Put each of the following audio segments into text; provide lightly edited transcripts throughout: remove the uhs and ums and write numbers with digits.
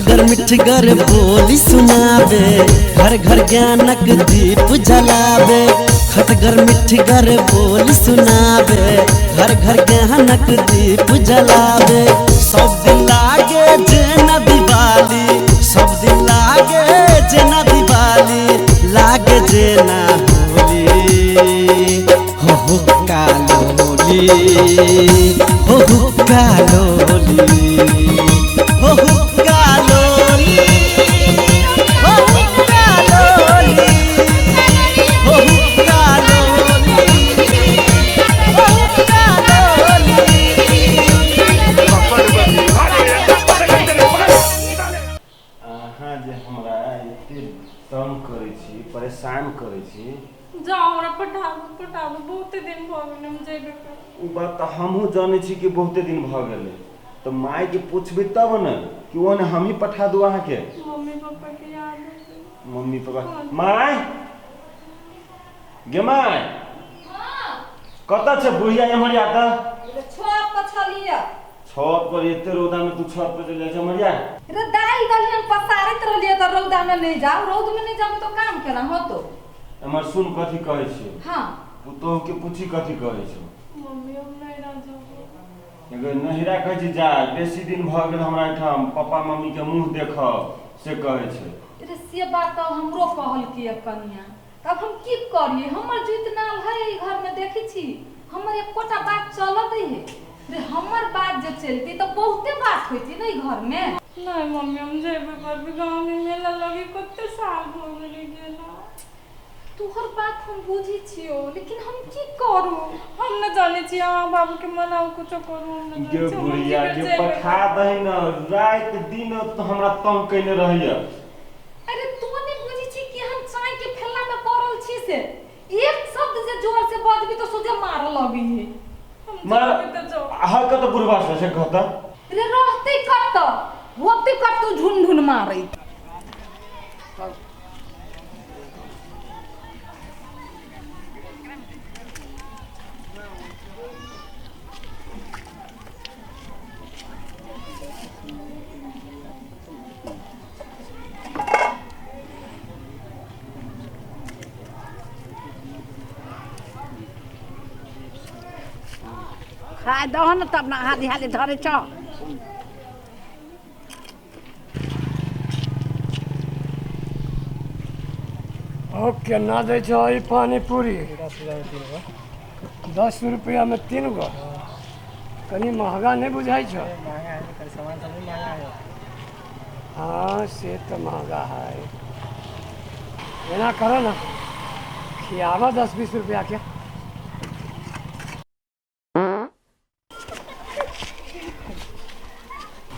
खटगर मिठगर बोली सुनावे, घर घर ज्ञानक दीप जलावे। खटगर मिठगर बोली सुनावे, घर घर ज्ञानक दीप जलावे। सब दिन लागे जेना दिवाली, सब दिन लागे जेना दिवाली, लागे जेना होली। हो हो कालोली, हो हो कालोली, हो हो कालोली, हो हो कालोली, हो हो कालोली, हो हो कालोली। अहाँ जे हमरा एते तंग करै छी, परेशान करै छी। जाउ हमरा पठाबू पठाबू, बहुते दिन भऽ गेल, हम जेबे करब। ओ बात तऽ हमहूँ जानै छी कि बहुते दिन भऽ गेलै, तऽ मायके पुछबै तब ने कि ओहन हमही पठा दू अहाँके। मम्मी पापा के याद हेतै। मम्मी पापा, my गे my, कतऽ छै बुढ़िया? एम्हर आ तऽ। छत पर छलियै। छत पर एते रौदा में तू छत पर चलि जाइ छै? एम्हर आ। रे दालि दलिहन पसारैत रहलियै तऽ रौदा में नहि जाउ, रौद में नहि जाउ तऽ काम केना होतो? एम्हर सुन कथी कहै छियौ। हाँ। पुतोहु के पूछी कथी कहै छौ। मम्मी हम नैहरा जेबो। एगो नैहरा कहै छै जा, बेसी दिन भऽ गेल हमरा एहिठाम, पप्पा मम्मी के मुँह देखब से कहै छै। रे से बात तऽ हमरो कहलकै कनिया, तब हम की करियै? हमर जुति नाल है ई घर में, देखै छी हमर एकोटा बात चलऽ दै है? रे हमर बात जे चलती तऽ बहुते बात होइती ने ई घर में। नहीं मम्मी हम जेबे करबी, गाँव में मेला लगे, कते साल भऽ गेलै गेला। तोहर बात हम बुझै छियौ, लेकिन हम की करू? हम न जानै छी, अहाँ बाबू के मनाउ, कुछो करू, हम न गे जानै छी। हम बुढ़िया गे, जेबे पठा दही ने, राति दिन तऽ हमरा तंग कयने रहैया। अरे तू नहीं बुझै छी कि हम चाय के फेला में पड़ल छी, से एक शब्द जे जोर से बजबी तो सोझे मारऽ लगी है। हम मार जेबे तऽ जाउ। अहाँ कतऽ बुढ़बा छै से कहता? रे रहतै कतऽ, होतै कतौ झुन झुन मारैत। खाय दहो ने तब ने, हाली हाली धरे छौ। ओ केना दै छौ ई पानी पूरी? 10 रुपैआमे 3 गो। कनि महगा नहि बुझाइ छौ? हाँ से तऽ महगा है। एना करो ने, खियाबऽ 10-20 रुपैआके।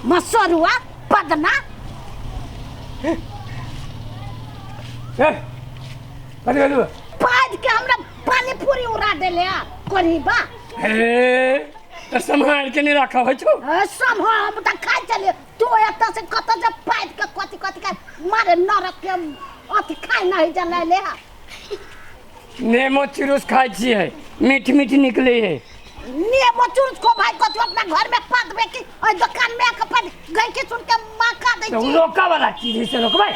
मसरुआ पदना। ए कथी भेलौ? पाद के हमरा पानी पूरी उड़ा देले कोनी बा। हे तऽ सम्हारि के नहि राखऽ होइ छौ? सब हम तऽ खाइ चलिए, तू एतऽ से कतऽ जे पाद के कथी कथी के मारे नरक के अथी खाइ नहीं जलै ले। नेमो चिरुस खाइ छियै, मीठ मीठ निकलै है। नेमो चुरुस को भाई कथी अपना घर में पादबे कि ओइ दुकान में आके पाद गई के सुन के माँ का दै तऽ छी? रोका वाला चीज है से रोकबै?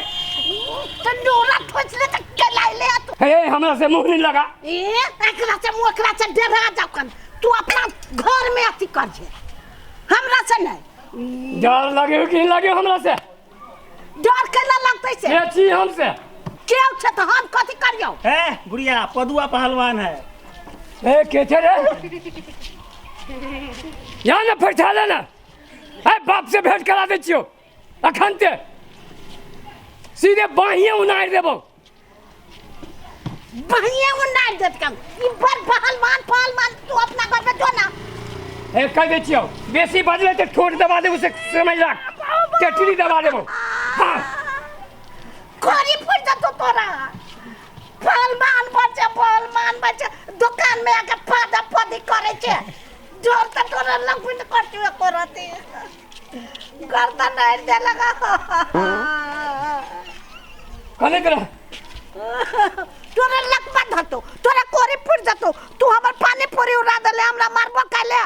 तऽ नूरा ठोस ले तऽ केलाई ले तू। हे हमरा से मुँह नहीं लगा। ए एकरा से मुँह, एकरा से डरा जाओ कन, तू अपना घर में अथी कर जे, हमरा से नहीं। डर लगे कि नहीं लगे हमरा से? डर केना लगतै से? के छी हमसे? के छै तऽ हम कथी करियौ? ए गुड़िया पदुआ पहलवान है। ए के थे रे? यहाँ ने बैठा ले ना, ए बाप से भेंट करा दै छियौ अखन ते सीधे बाहिए उनारि देबौ। बाहिए उनारि देत कम ई बड़ पहलवान पहलवान, तू अपना घर में जो ना। ए कह दै छियौ बेसी बजले तऽ ठोर दबा देबौ से समझ राख, टेटरी दबा देबौ। हाँ खोरी फुट जतो तोरा। पहलवान बचे पहलवान बचे, दुकान में आके पादा पादी करे छे, जोर त तोरा लगबिन करछु एको रति गर्दन आइर दे लगा। कने करा तोरा लकबा धतो, तोरा कोरी फुट जतो, तू हमर पानी पूरी उड़ा देले, हमरा मारबो कैले।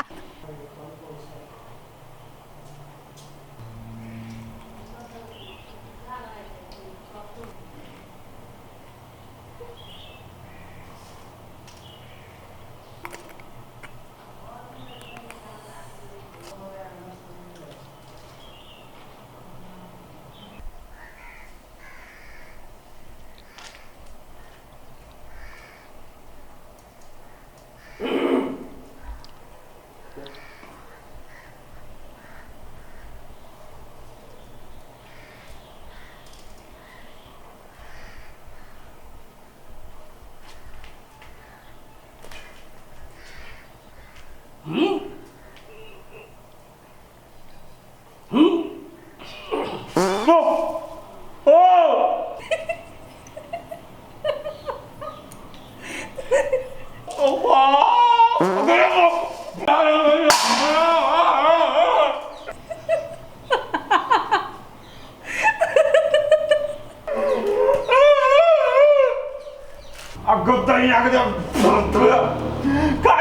आ गद्दैया के का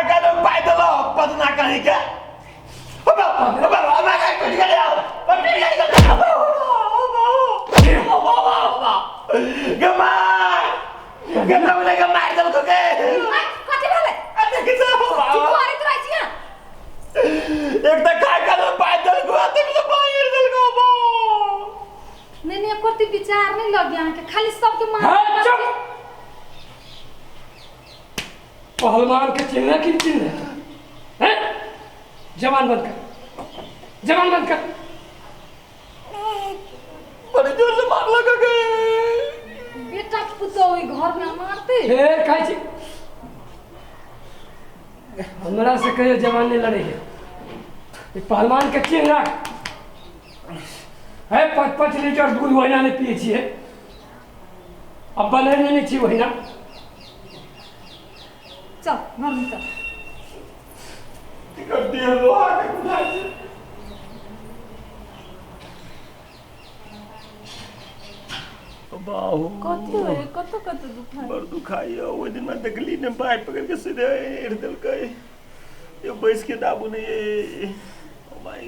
का दे पाइ देलो पदना कहीं के अबे अबे अबे का कुछ कर यार अबे गमाय गमाय के मार देलको के कथी भेलै अरे की की करैत रहै छी अहाँ? एक त का का पाइ देलको आ तुम तो पाइ देलको बा नहीं नहीं एको रत्ती विचार नहीं लगे अहाँके खाली सबके मार हाँ, चुप पहलवान के चिन्ह कि चिन्ह हैं जवान बंद कर जवान बंद कर बड़ी जोर से मार लगा के बेटा पुतोह ओहि घर में मारते फेर खाइ छी हमरा से कहियो जवान नहीं लड़े है ई पहलवान के चिन्ह राख है 5-5 लीटर दूध ओहिना नहि पियै छियै अब बनेने नहि छी ओहिना चल घर में चल कर दिए लोहा के बुझाइ छै बाहु कथी होय कत कत दुखाय बड़ दुखाइ ओहि दिन मैं देखली ने बाइक पकड़ के सीधे एड़ देलकै ये बैस के दाबू ने ये भाई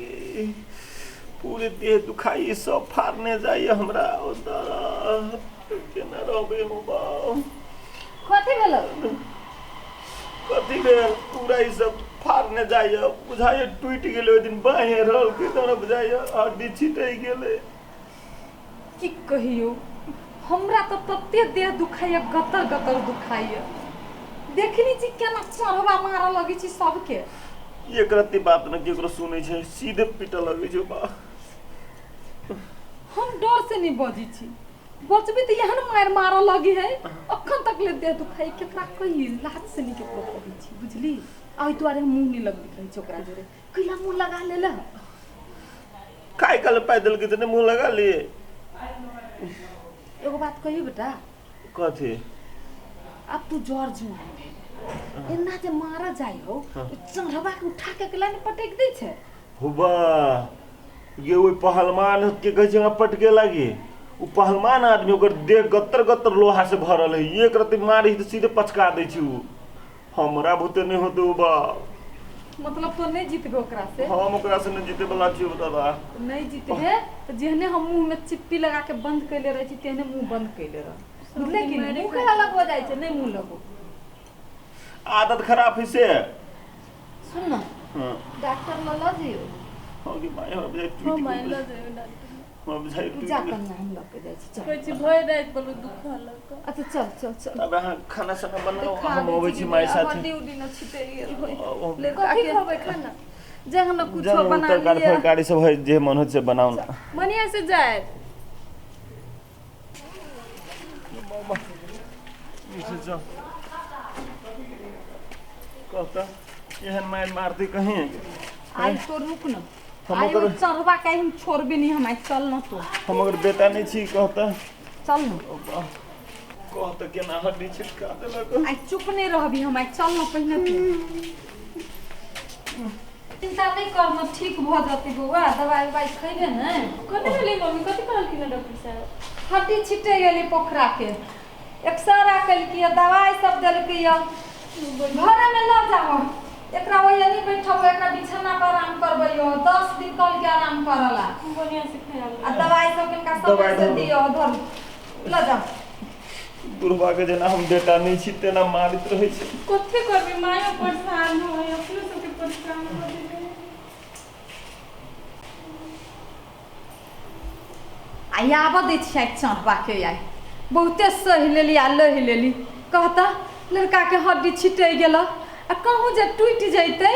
पूरे देह दुखाई सब फाड़ने जाइए हमरा ओ दादा केना रहबै हम बाउ कथी भेलो कथी भेल पूरा ई सब फाड़ने जाइए बुझाइए टूटि गेलै ओहि दिन बाँहे रहल कि तऽ हमरा बुझाइए हड्डी छिटि गेलै की कहियो हमरा तऽ तते देह दुखाइए गतर गतर दुखाइए देखनी छी केना चढ़वा मारऽ लगै छी सबके एक रत्ती बात न केकरो सुनै छै सीधे पीटऽ लगै छै बा हम डर से नहीं बजै छी बचबी तऽ एहन मारि मारऽ लगी है अखन तक ले देह दुखाइ केकरा कही लाज से नहीं केकरो कहै छी बुझली आ ओहि दुआरे हम मुँह नहीं लगबैत रहै छी ओकरा जोरे कैला मुँह लगा लेले खाय काल पैदल के तने मुँह लगा लिए एगो बात कहियो बेटा कथी अब तू जर जुआन भेल एना जे मारा जाइ हो चढ़वा के उठा के अकेला ने पटक दै छै हुबा ये ओहि पहलवान के कहै छै हमरा पटके लागी ओ पहलवान आदमी ओकर देह गत्तर गत्तर लोहा से भरल है एक रत्ती मारी तऽ सीधे पचका दै छै ओ हमरा भूते नहि होते ओ बा मतलब तो नहीं जीतबे ओकरा से हम ओकरा से नहि जीते वाला छियै दादा नहीं जीतबे तऽ जेहने हम मुंह में चिप्पी लगा के बंद कैले रहै छी तेहने मुंह बंद कैले रह बुझले कि नहीं? मुंह के अलग हो जाइ छै नहीं मुंह लगो आदत खराब है से सुन ना हाँ डॉक्टर ल ल जइयो हाँ कि माय हमरा बुझाइ हम टूटि माय गेल लऽ जइयो डॉक्टर हमरा बुझाइ तू टूटि जा गेल कन्या हम लऽ के जाइ छी चल कहै छी भरि राति बोलू दुखलक अच्छा चल चल चल तब अहाँ खाना साना बनाउ देखा हम दै अबै छी छी माय साथे हड्डी उड्डी न छिटै गेल होय ओ, लड़का कथी के खबै खाना जहन कुछो जहन बना तरकारी लिअ फरकारी सब है जे मन होत से बनाउ ना मनिया से जायब नीचे जाओ कहता एहन मारि मारती कहीं आई तो रुक न हम आई ओकर चढ़वा के हम छोड़बे नहीं हम आई चल न तो हम अगर बेटा नहीं छी कहता चल न कहता केना हड्डी छिटका देलक आई चुप नहीं रहबी हम आई चल न पहिने तू चिंता नहीं कर न ठीक भ जतै बौआ दवाई उवाई खैबे ने कथी भेलै मम्मी कथी कहलखिन हँ डॉक्टर साहब हड्डी छिटे गेली पोखरा के एक्सरा केलकै दवाई सब देलकै घरे में ल जाओ एकरा वही नहीं बैठब एकरा बिछाना पर आराम करबै 10 दिन कल के आराम करला बढ़िया से ख्याल आ दवाई सब इनका दवाई समय से धरू। दियो धर ल जाओ बुढ़वा के जेना हम बेटा नहीं छी तेना मारित रहै छै कथी करबै मायो परेशान होइ अपनो सबके परेशान हो देबै आ आबऽ दै छियै चढ़वा के आइ बहुते सहि लेली आ लहि लेली कहता लड़का के हड्डी छिटै गेल आ कहूँ जे टूटि जैतै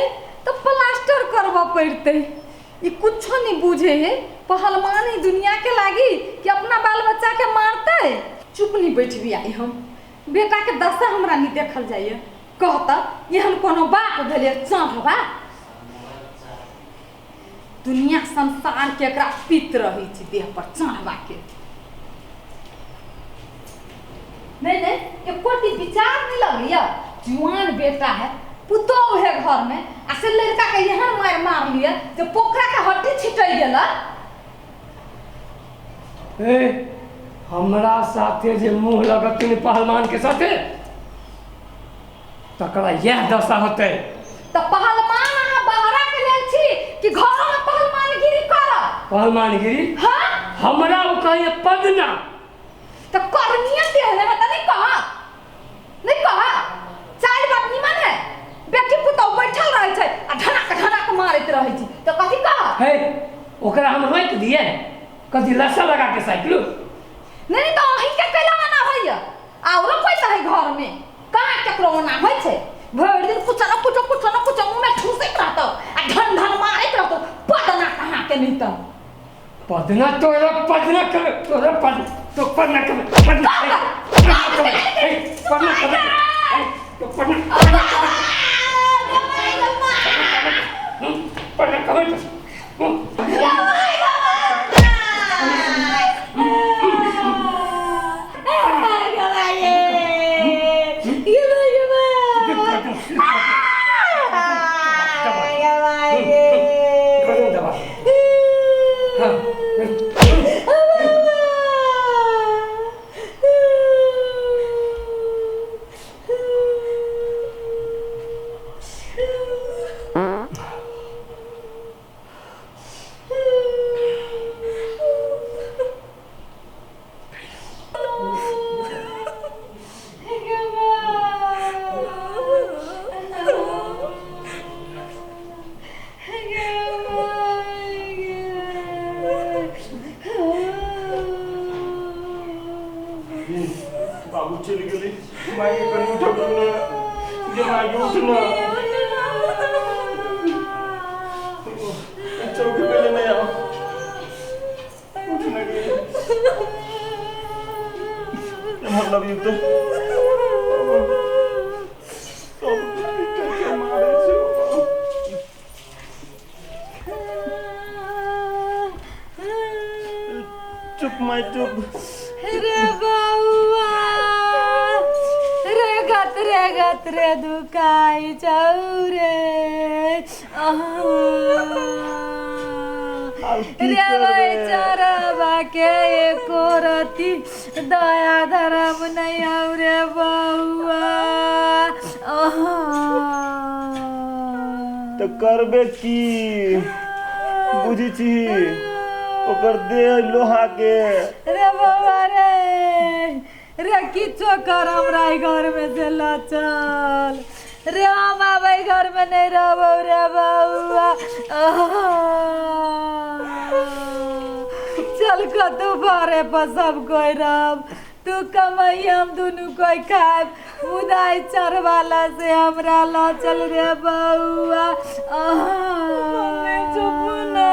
तऽ प्लास्टर करबऽ पड़तै ई कुछो नहीं बुझे है पहलवानी दुनिया के लागी कि अपना बाल बच्चा के मारतै चुप नहीं बैठबी आई हम बेटा के दशा हमरा नहीं देखल जाइए कहता एहन कोनो बाप भेलै चढ़वा दुनिया संसार के एकरा पीत रहै छै देह पर चढ़वा के नहीं नहीं एको टी विचार नहीं लगैया जुआन बेटा है पुतोह है घर में आ से लड़का के एहन मारि मार लिया जे पोखरा के हड्डी छिटै गेल ए हमरा साथे जे मुंह लगतिन पहलवान के साथे तकरा इएह दशा होतै। तऽ पहलवान अहाँ बहरा के लेल छी कि घरो में पहलवानगिरी करब? पहलवानगिरी? हाँ। हमरा ओ कहैए पदना। तऽ करनिया देहले में तऽ नहीं कहा, नहीं कहा। चारि बात निमन है, बेटी पुतहु बैठल रहै छै आ ढनाक ढनाक मारैत रहै छी तऽ कथी कह? हे, ओकरा हम रोकि दिए कथी लस्सा लगा के साइकिल? नहीं नहीं, तऽ अहीं के कैला मना होइया, औरो कोई तऽ है घर में? कहाँ केकरो ओना होइ छै? भरि दिन कुछ न कुछ कुछ न कुछ मुँह में ठूसैत रहतौ आ ढन ढन मारैत रहतौ। पदना कहाँ के नहीं तऽ पदना तोरा पदना कर तोरा पद तो पदना कर पदना पदना कर पदना कर तो पदना पदना कर बाबू चलि गेलै। माय कनि उठब ने जे माय उठ ना, चौकी पे लेने आओ, उठ ना गे। मतलब युद्ध सब के मारे छै। चुप माय चुप। रे बउआ रे गतरे गतरे दुखाई छौ रे। रे बेचारा के एको रति दया धर्म नहीं हौ रे बउआ। तऽ करबे की बुझी छी, ओकर देह लोहा के। रे बउआ रे रे किछो कर, हमरा घर में से ल चल रे, हम आबै घर में नहीं रहबौ रे बउआ। चल कतौ घरे पर सब कोई रहब, तू कमाई हम दुनू कोई खाएब, मुदा ई चरवाला से हमरा ल चल रे बउआ। चुप ना,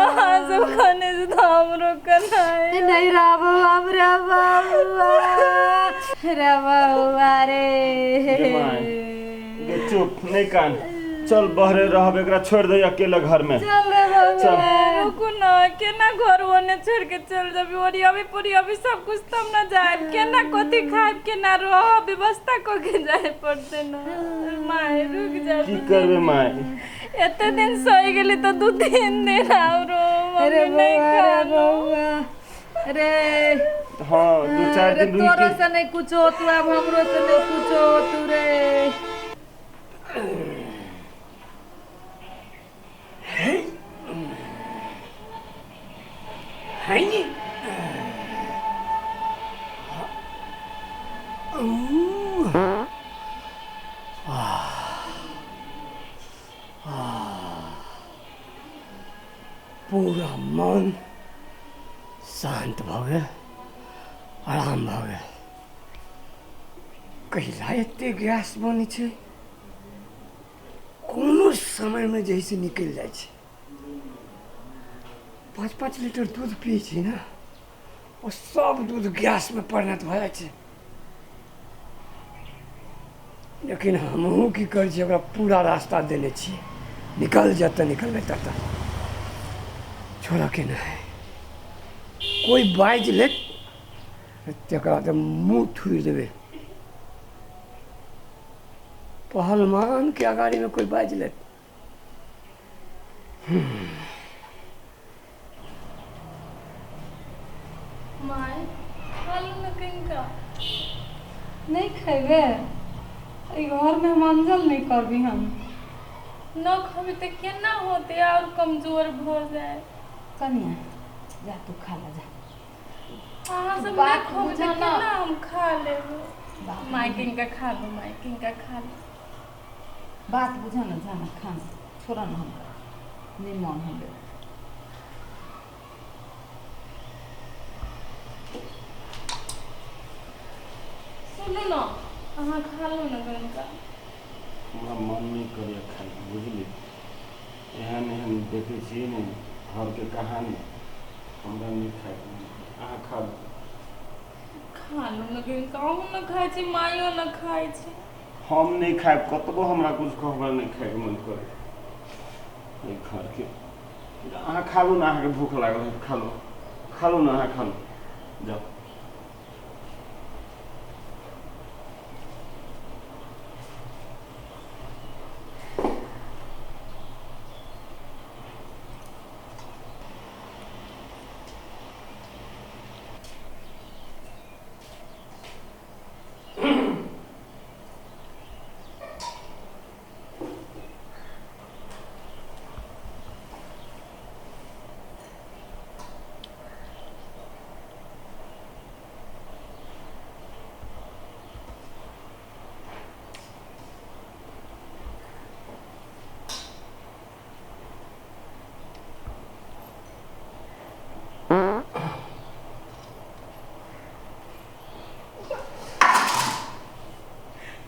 सब खाने से तो हमरो कनाए नहीं रहबौ हम रे बउआ, रे बउआ रे। गे चुप नहीं कान, चल बहरे रहब, एकरा छोड़ दे अकेले घर में। चल रे बउआ। रुकू ना, केना घर ओने छोड़ के चल जाबी? ओरियाबी पोरियाबी सब कुछ तब ना जाए, केना कथी खाएब केना रहब, व्यवस्था क के जाए पड़ते ना। माय रुक जा। की करबे माय, एते दिन सही गेली तो 2-3 दिन आरो रे मम्मी नहीं बउआ रे खानो। बउआ रे। हाँ 2-4 रे दिन रुक तोरो के से नहीं कुछ होतु, अब हमरो से नहीं कुछ होतु रे। है नी? पूरा मन शांत भऽ गेल, आराम भऽ गेल। कहिला एते गैस बनै छै, कोनो समयमे जे है से निकलि जाइ छै। 5-5 लीटर दूध पियै छी ने, ओ सब दूध गैसमे परिणत भऽ जाइ छै। लेकिन हमहूँ की करै छियै, ओकरा पूरा रास्ता देने छियै, निकल जतऽ निकलबै ततऽ, छोड़ऽके नहि। कोइ बाजि लेत तकरा तऽ मुँह थुरि देबै। पहलवान के अगाड़ीमे कोइ बाजि लेत। माय खा लू ना कनिका। नहीं खेबे? एहि घरमे हम अंजल नहि करबी हम। न खबी तऽ केना होतै आओर कमजोर भऽ जाय। कनिया जा तू खा ला जा। अहाँ सब नहि बात खबै बुझा तऽ ना। केना हम खा लेबै? बाप माय किनका खा लू, माय किनका खा लू। बात बुझा ना, जा ना खा ना, छोड़ ना हमरा नहीं मन होले। सुनू ने, अहाँ खा लू ने कनिका। हमरा मन नहि करैए खाइके, बुझली? एहन एहन देखै छियै ने घरके कहानी, हमरा नहि खाइके मन करैए। अहाँ खा लू। खा लू ने कनिका, अहूँ ने खाइ छी, माइयो ने खाइ छै। हम नहि खायब, कतबो हमरा किछु कहू, हमरा नहि खाइके मन करे एहि घरके। अहाँ खा लू ने, अहाँके भूख लागल है, खा लू, खा लू ने, अहाँ खा लू, जाउ।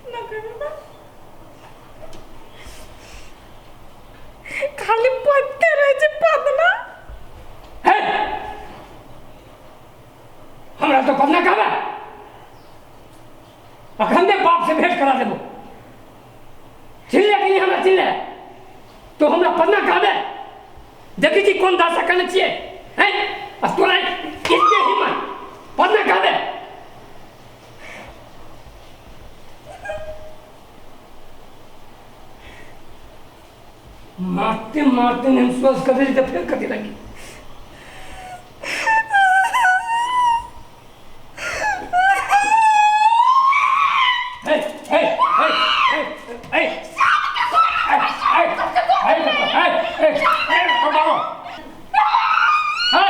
न करू ना। खाली पत्ते रहै छै पतना। हे, हमरा तो पतना कहबे, अखन दे बाप से भेंट करा देबो। चिल्ले कि नहीं हमरा चिल्ले तो हमरा पतना कहबे? देखी छी कोन दासा करने छियै हैं? आ तोरा इतने हिम्मत पतना कहबे? मारते मारते हम सोच कर तो फिर कथी लगी। हे हे हे हे हे हे हे हे हे बताओ हे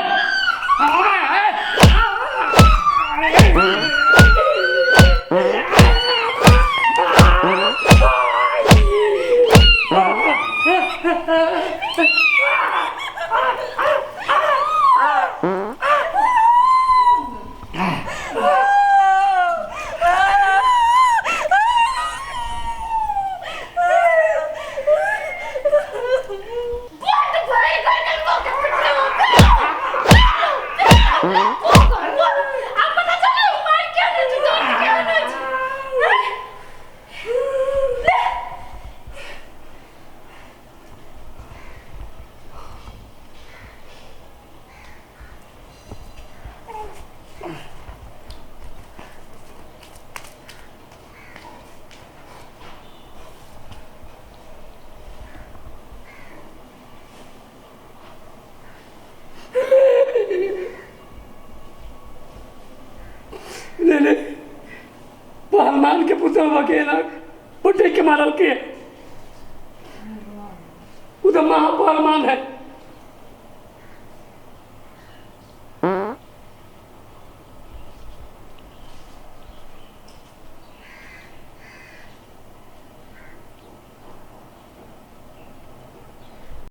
ले ले पहलवान के पुतहु अकेला उठे के मारल के, उ तो महापहलवान है।